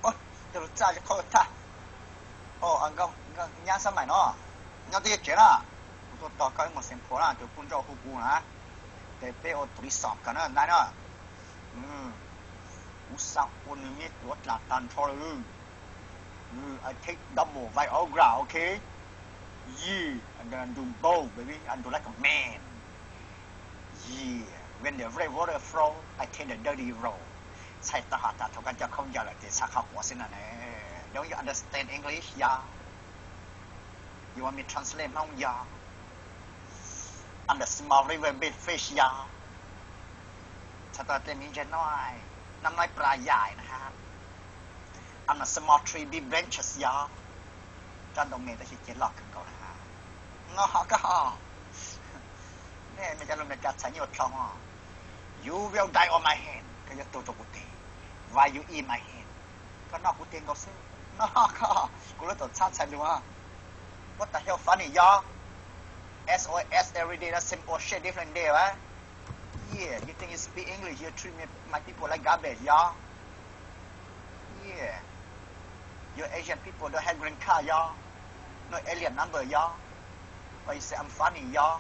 Cov lus txaj qhov thaj. Nyab Xab Maim no, nyob twj ywm tsev na. Kuv tuaj tos koj ib mus xeem phuam na, tus kuj nrauj hu kuv na, ces peb ua tus li xom kawg na ntag na. Kuv xav ua nws me tuav dlam tag nrho lawm. I take double Viagra, okay? Yeah, I do both, baby. I do like a man. Yeah, when the red water flow, I take the dirty road. Txhais tau has tas thaum koj coj khaub ncaws lawm ces txhais qhov quav xwb no ne. Don't you understand English, yog? You want me translate Hmoob, yog? I'm the small river big fish, yog. Txhais tau tej me ntsis no, nab noib pla yais na ha. I'm the small tree big branches, yog. Tsob ntoo me tab sis ces loj kawg nkaus na ha. No ho koj ho, nej me cov lus Meskas txhais nyuaj dhau. You will die on my hand, koj yuav tuag rau kuv tes. Why you eat my hand? Koj noj kuv tes nkaus xwb. No ho koj, kuv lub tuam txhab txhais lus. What the hell funny, yog? S O S every day, the same old shit, different day, right? Yeah, you think you speak English, you treat me, my people like garbage, yog? Yeah. Your Asian people don't have green card, yog? No alien number, yog? But you say I'm funny, yog?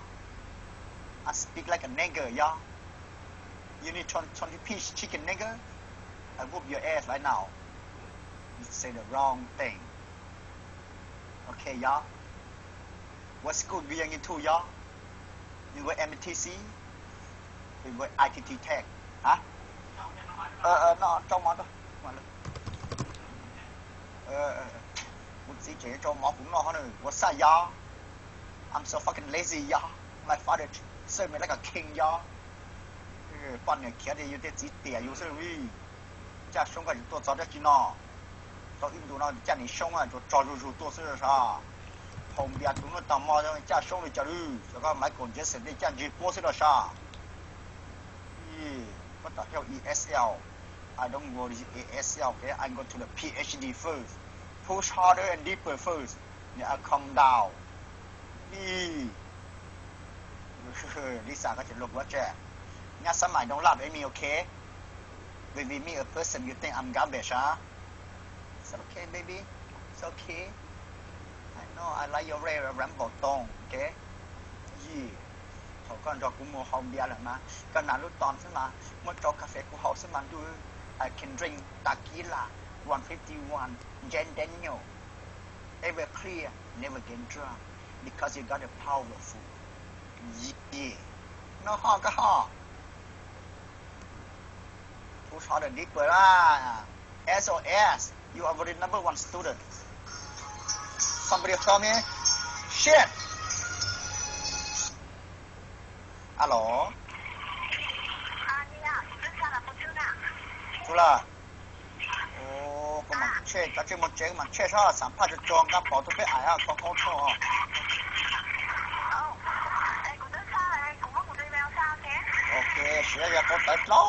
I speak like a nigger, yog? You need twenty, twenty piece chicken, nigger? I whoop your ass right now. You say the wrong thing. Okay, yog? What school do you going to, yog? You go M T C? You go I T T Tech? Hả? Ờ, ờ, no, rau mov rau. Kuv txiv tseem rau mov kuv noj hov nws. What's up, y'all? I'm so fucking lazy, y'all. My father served me like a king, y'all. Poj niam khiav tias yus tej txiv tiam yus xwb li. Caj Soob, koj tseem tuaj txog dab tsi no? Tau ib ntus no Caj Nim Soob tsuas tso zuj zus tuaj xwb los sav. Haus npias tus hnub tag hmo Caj Soob li cas lawm, cov koj Michael Jackson tej caj ntsig puab xwb los sav. What the hell E S L? I don't go to E S L, okay? I go to the P H D first. Push harder and deeper first. Then I come down. Ih, Lisa, koj tseem luag kuv ua tse? Nyab Xab Maim, don't laugh at me, okay? Baby, me a person, you think I'm garbage, huh? It's okay, baby. It's okay. I know I like your red Rambo tone, okay? Yeah. Thaum koj nrog kuv mus haus npias lawm mas koj nas lub ton xwb mas muab rau cà phê kuv haus xwb mas ntuj. I can drink tequila, one fifty-one, Jack Daniel. Ever clear, never get drunk, because you got a powerful. Yeah. No ho koj ho. Push harder, deeper lah. S O S, you are the number one student. Somebody call me. Shit. Alo. Tub Lam. Koj mam tshej, cov tsev mus tsev koj mam tshej sab, xam phaj tso tso nqa pom tus peb ais koj qhov tshoj. Ok, siv yog qhov tawv dlhau,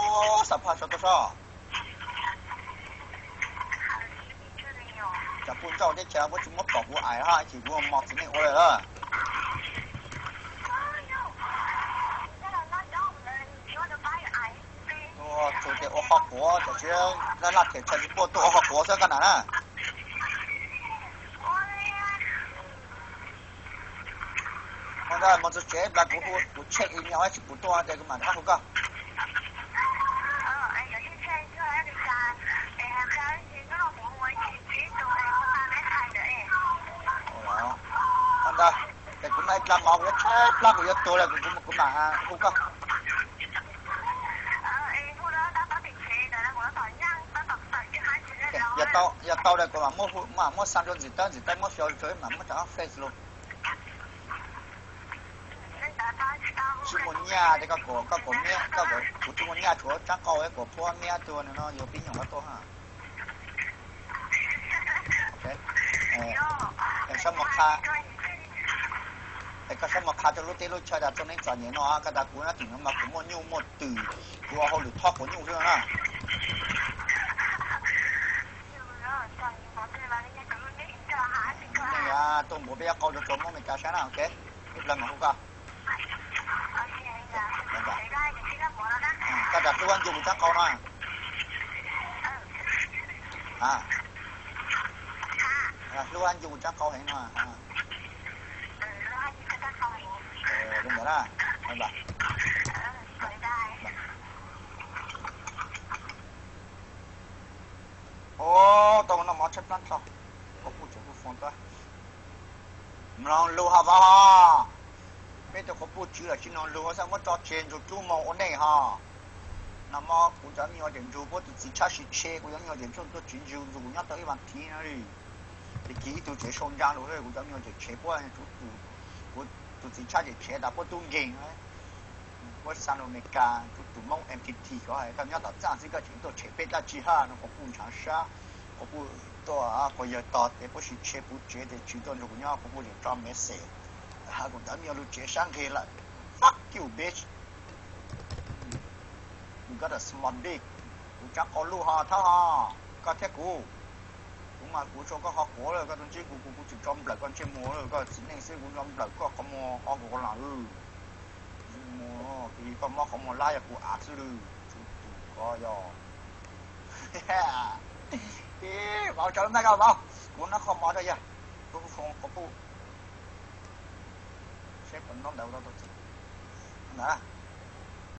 xam phaj tso tuaj sab. Cov puj nrauj teb chaws puab tsis muab pom kuv ais hab, ces kuv mos txiv neej ua lawm. Tsuas tias ua qhov quav, cov tsis laj them tshaj tsis puaj tuaj ua qhov quav xwb koj nam na. Ua ntawd mus txog tsev plas kuv hu, kuv check email tsis pum tuaj ces kuv mam rov qab hu koj. Ua ntawd, ces kuv noj ib plab mov kuv yuav tshaib plab kuv yuav tuag lawm, kuv, kuv mam hu koj. Yog tau, yog tau lawm kuv mam muab, mam muab xa rau Ntxim Tawb, Ntxim Tawb muab xyuas rau mam muab rau Facebook. Tsis muaj nyaj tias koj kom, koj kom miab, koj kom, kuv tsis muaj nyaj, tshuav tsab qau kom phuab miab tuag no yuav pib nyuam qhuav tuaj ha. Saib mus qha, es koj saib mus qha rau lub teb lub chaw tas txog neej txom nyem no, koj tas kuv na tim no mas kuv muaj nyuj muaj twm, kuv ua hauj lwm thob quav nyuj xwb no na. Tuaj npaum peb yuav qau rau tsuas Hmoob Meskas saib na, ok. Ib pliag mam hu koj. Koj rov qab ncig kuv tsab qau no. Hlub Hab Ncu rab qau heev no. Li ntawd na. Ua, tau noj mov tshaib plab nrho, kuv kuj tseem kuj foo tuaj. Mloog lus hos vauv hos, peb tus quas puj tswv los tsis mloog lus, xav muab tso tseg ntsug cub moog ua neej hos. Nag hmo kuv cov me nyuam ces ntsug puab tus txiv tshab siv tsheb, kuv cov me nyuam ces tsuag tuaj tsiv ntsug ntsug kuv nyob tau ib vas thiv no li. Ces kis ib tug tsev sau ntsa lus, kuv cov me nyuam ces tshev puab, kuv tus txiv tshab ces tshev tas puab tub nkeeg. Puab xa lus Amelikas, kuv tus Moob M T T ko hais koj nyob tom txaj xwb koj tseem tuaj tshev peb dab tsi hab no, quas puj ntshaav sab. Quas puj tuaj, quas yawg tog tes puab siv tsheb puv tsev tes tsis tuaj nrug kuv nyob, quas puj tseem tso message. Kuv cov me nyuam lug tsev sab nqeg lawm. Fuck you, bitch. You got a small dick. Kuv rab qau luj hos Thab hos, koj thiab kuv. Kuv mas kuv tso koj qhov quav lawm, koj tsis ntsib kuv, kuv kuv tseem tso nplawm koj ntsej muag lawm, koj txiv neej xwb kuv tso nplawm koj qhov muag ob nkaus qhov las lawm. Ntsej muag, koj mob qhov muag lab yog kuv av xwb lawm, tsuv tus ko yog. Vauv, tsaws lub ntaj ko vauv, kuv noj qhov mov rau yawg, kuv foom quas puj seb puas ntaub ntawv tau txog ntawd.